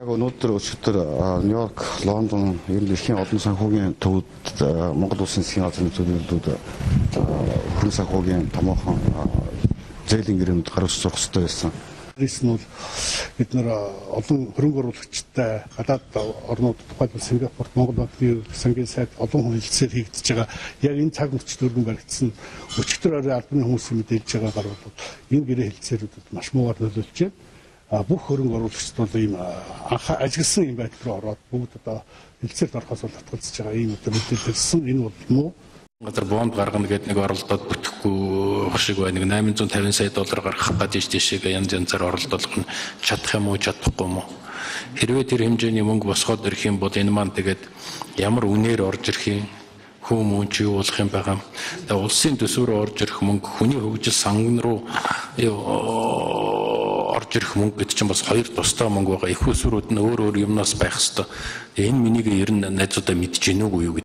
Яг өнөөдөр өчигдөр Нью-Йорк, Лондон ер нь дэлхийн олон санхүүгийн төвд Монгол Улсын засгийн газрын төлөөллүүд хөрөнгө санхүүгийн томоохон зээлийн гэрээнүүд гаргаж сурах хэрэгтэй байсан. Дээрээс нь бол бид нар олон хөрөнгө оруулагчтай гадаад орнууд, тухайлбал Сингапурт, Монгол банкны сангийн сайд олон хэлэлцээр хийгдэж байгаа. Яг энэ цаг мөчид өргөн баригдсан өчигдөр орой албаны хүмүүсийн мэдээлж байгаагаар бол энэ гэрээ хэлэлцээрүүдэд маш муугар нөлөөлж байна. Бүх хөрөнгө оруулагчид бол ийм ажигласан юм байдал руу ороод бүгд одоо хэлэлцээрт орохоос бол татгалзаж байгаа ийм одоо мэдээлэл хэлсэн. Энэ бол муу. Газар бонд гаргана гэдэг нэг оролдоод бүтэхгүй шиг байна. Нэг 850 сая доллар гаргах гэж тийшээгээ янз янзаар оролдоолох нь чадах юм уу, чадахгүй юм уу? Хэрвээ тэр хэмжээний мөнгө босгоод ирэх юм бол энэ маань тэгээд ямар үнээр орж ирэх юм? Хүн мөн чи юу болох юм байгаа юм? Тэгээд улсын төсөв рүү орж ирэх мөнгө, хүний хөгжил санган руу орж ирэх мөнгө гэдэг чинь бас хоёр тусдаа мөнгө байгаа. Их усрууд нь өөр өөр юмнаас байх хэвээр. Энэ минийг ер нь найзуудаа мэдэж гинүүгүй юу?